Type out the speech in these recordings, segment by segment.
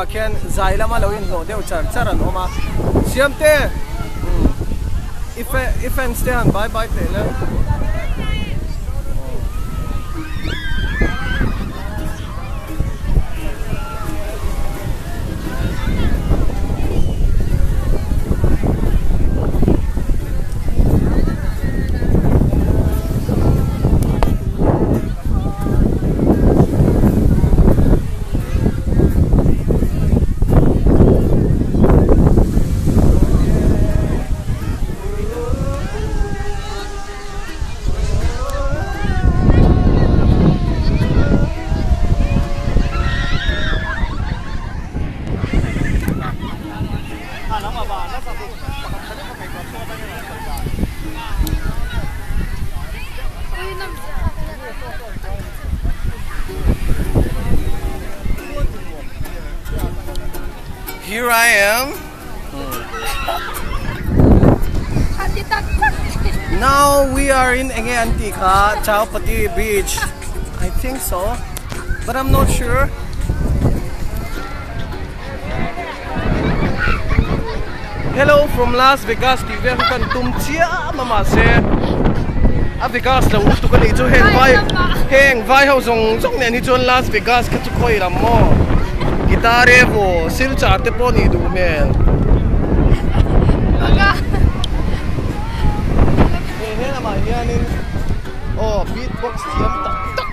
lamah khian zai lama lo inhlawh deuh char char an awm a. Siamte! Umm i i fans te han bye bye teh le. Here I am. Now we are in enge an tih kha Chowpatty beach I think so but I'm not sure. Hello from Las Vegas tih vel kha kan tum chiam a mahse a Vegas lo lutuk a nih chu heng vai heng vai ho zawng zawng nen hi chuan Las Vegas kha chu khawi lam maw guitar evo silchar te pawh nih duh hmel he he lamah hianin aw beat box thiam tak tak.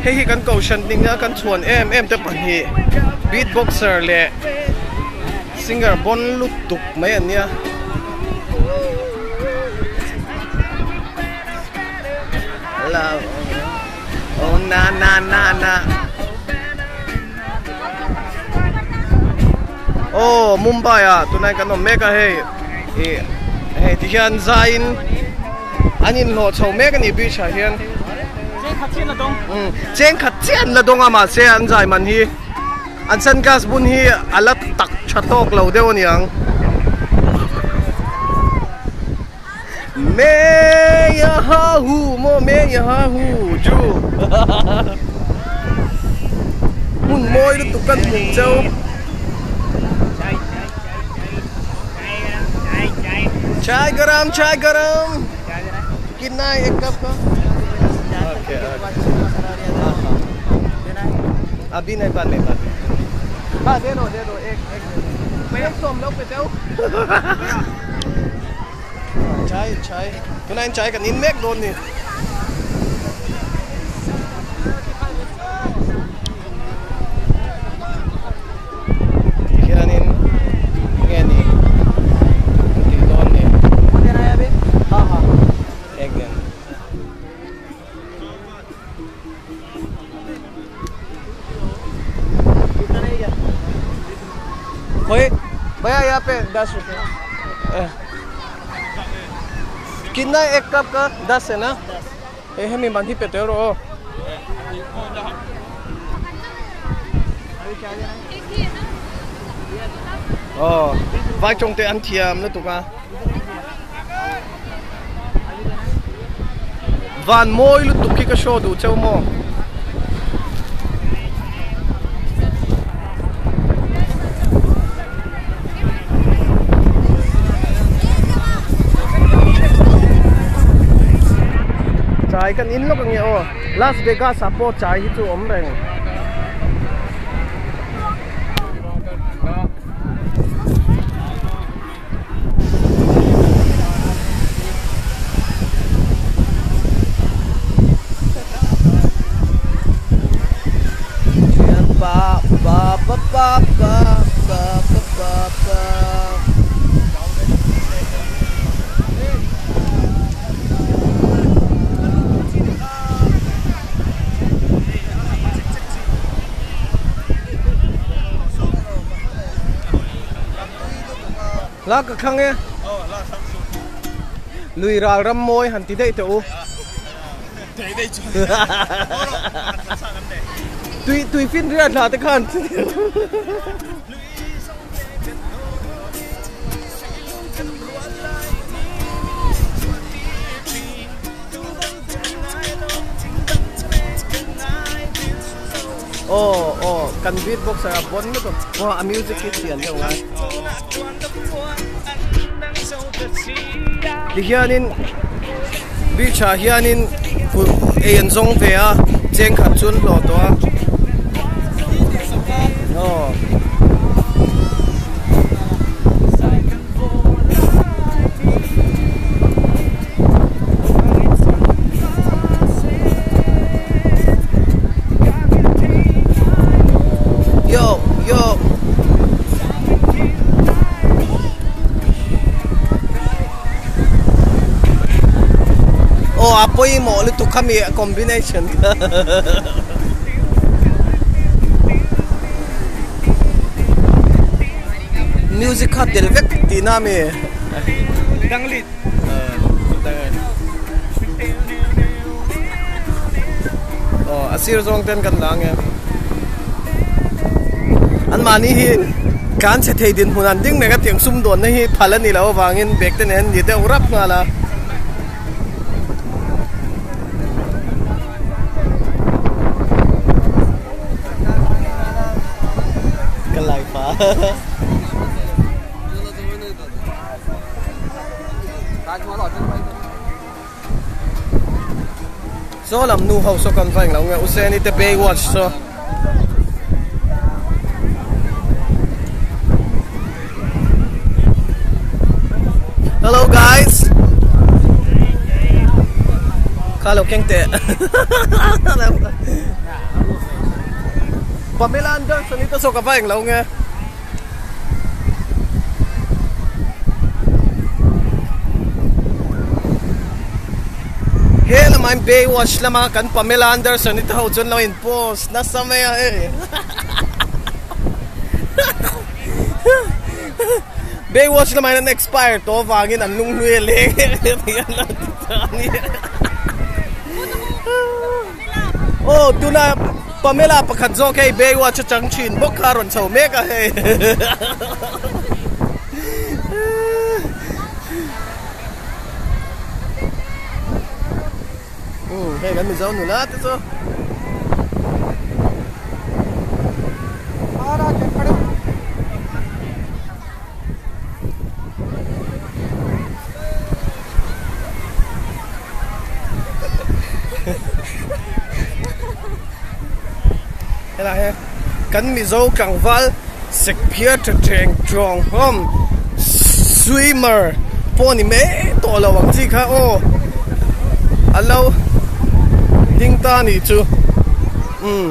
Hei hi kan kohhran hming a kan chhuan em em te pahnih beat boxer leh singer bawn lutuk mai an nia. Oh na na na na. Aw Mumbai ah tunah kan awm mek a hei ih hei ti hian zaiin an inhlawh chho mek a ni beach ah hian cheng khat chiah an la dawng a mahse an zai man hi an sunglass bun hi a la tak tha tawk lo deuh a niang. Main yahan hu maw main yahan hu chu hmun mawi lutuk kan hmuh cheu. Chai garam chai garam kitna hai ek cup ka okay abhi nahi baad mein baad mein ha de do de do ek ek de do som log pe cheu. Chai chai tunah hian chai kan in mek dawn ni. Tikhianin nge ni ka tih dawn ni ek nen. Khawi bhaiya yaha pe das rupiya kitna hai ek cup ka das hai na hei hemi man hi pe tel rawh aw. Aw vai tawng te an thiam lutuk a. Van mawi lutuk hi ka show duh cheu maw? Chai kan in lawk ange aw. Las Vegas ah pawh chai hi chu awm reng. Pa pa pa pa pa pa pa pa pa La ka khang e. Lui ral ram mawi han ti daih teh u. Tui tui fin riat hla te khan. Aw aw kan beat boxer a bon lutuk aw a music hi chian deuh ngai. Tihianin beach ah hianin kulh ei an zawng ve a cheng khat chu an hlawh tawh a aw. Yo yo. Aw a pawimawh lutuk kha mi combination kha. Music kha tel vek tihna a mi. Danglit. Aw a sir zawng ten kan la ange. An mahni hi tlan chhe thei dinhmun an ding mek a tiang sum dawnna hi phal a ni loh avangin bag te nen an ni deuh rap nghal a. Ka life a. Saw lam nu ho saw kan va englo nge Useni te Baywatch saw. Hello guys. Kha lo keng teh. Pamela Anderson hi te saw ka va englo nge. He lamah in Baywatch lama kan Pamela Anderson i te ho chuan lo in post nasa mai a hei. Baywatch lamah hian an expire tawh avangin an lunghlui a leng em em tih an lo ti ta a ni. Aw tuna Pamela pakhat zawk hei Baywatch atang thin bawk kha a rawn chho mek a hei. Umm hei kan Mizo nula te chu. Helai hi kan Mizo tlangval sek phiar tha teng tawng hlawm swimmer pawh ni mai tawh lo ang chi kha aw a lo ding ta a nih chu umm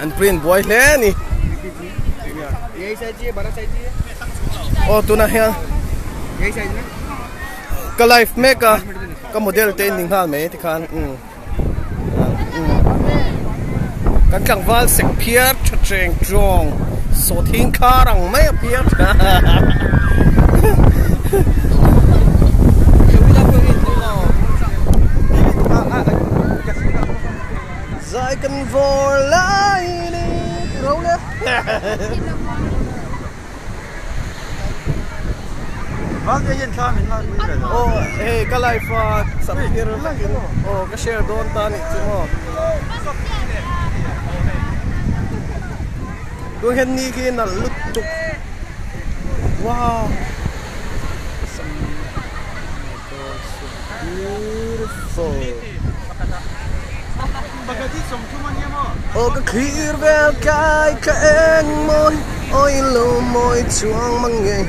an print buai hle a ni. Aw tunah hian ka live mek a ka model te in ni nghal mai tikhan umm kan tlangval sek phiar tha teng tawng sawhthing khar ang mai a phiar tha Zai kan vawr lai ni ti ro le. Aw hei ka live a sak tir vekin aw ka share dawn ta anih chu maw. Tun hian ni khi nalh lutuk wow beautiful. Aw ka thlir vel kai ka eng mawi awi lo mawi chuang mang nge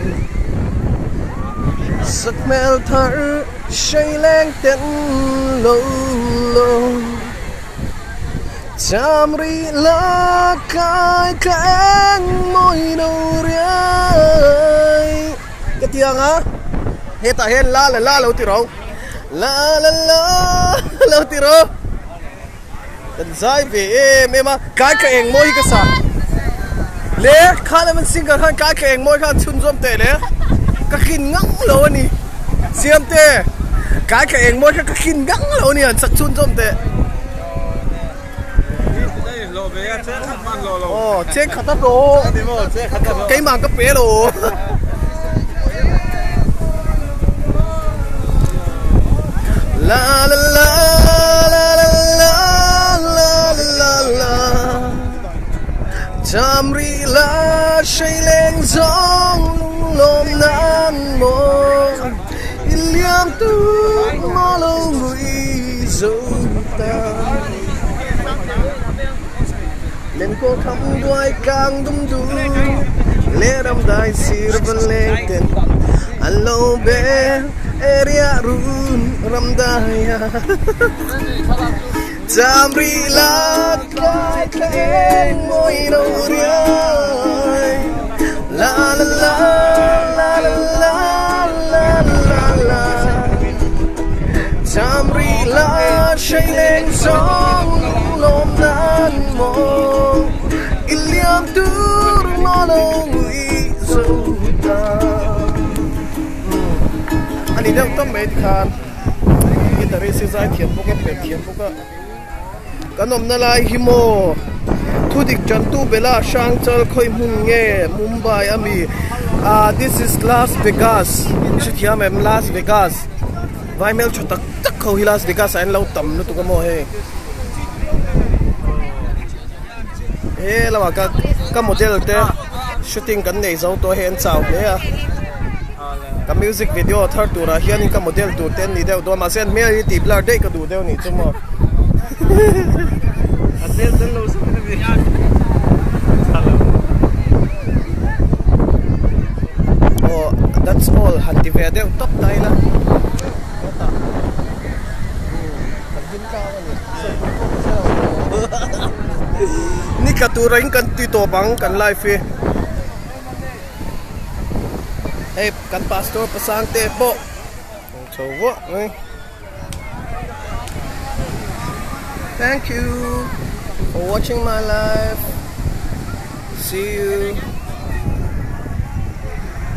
Sak hmel thar hrei leng ten lo lo Cham rih la kai ka eng mawi no riai Ka ti ang a hetah hian la la la lo ti ro La la la lo ti ro Kan zai ve em em a kai ka eng mawi hi ka sa le khan a man singer khan kai ka eng mawi khan chhun zawm teh le ka khin ngang lo a ni siam te kai ka eng mawi kha ka khin ngang lo a ni an sak chhun zawm teh aw cheng khat a hlawh keimah ka pe lo. La la la la la la la la la. Cham rih la hrei leng zawng lunglawm nan maw I liam tuk maw lo ngui zo ta Lenkaw kham duai tlang dum du leh ram dai sir va leng ten an lo bel area run ram dai a. Cham rih la tlai thla eng mawi lo riai La la la la la la la la la Cham rih la hrei leng zawng lawm nan maw I liam tur maw lo ngui zo ta A ni deuh tawp mai tikhan. Guitarist hi zai thiam bawk a pet thiam bawk a kan awmna lai hi maw thudik tantu bela hrang chal khawi hmun nge Mumbai a mi ah this is Las Vegas i hrethiam em Las Vegas vai hmel tha tak tak ho hi Las Vegas ah hian lo tam lutuk a maw hei he lamah ka ka model te shooting kan nei zo tawh hei an chau hle a. Ka music video thar turah hianin ka model tur te an ni deuh dawn mahse an hmel hi tih blur daih ka duh deuh nih chu maw. An hmel tel lo zawk in a mi. Aw that's all han ti ve deuh tawp ta ila. Hetah kan hlim tlang a ni. Ni tla tura in kan ti tawp ang kan live hi. Hei kan pastor pasang te pawh chho vuah mai thank you for watching my life see you.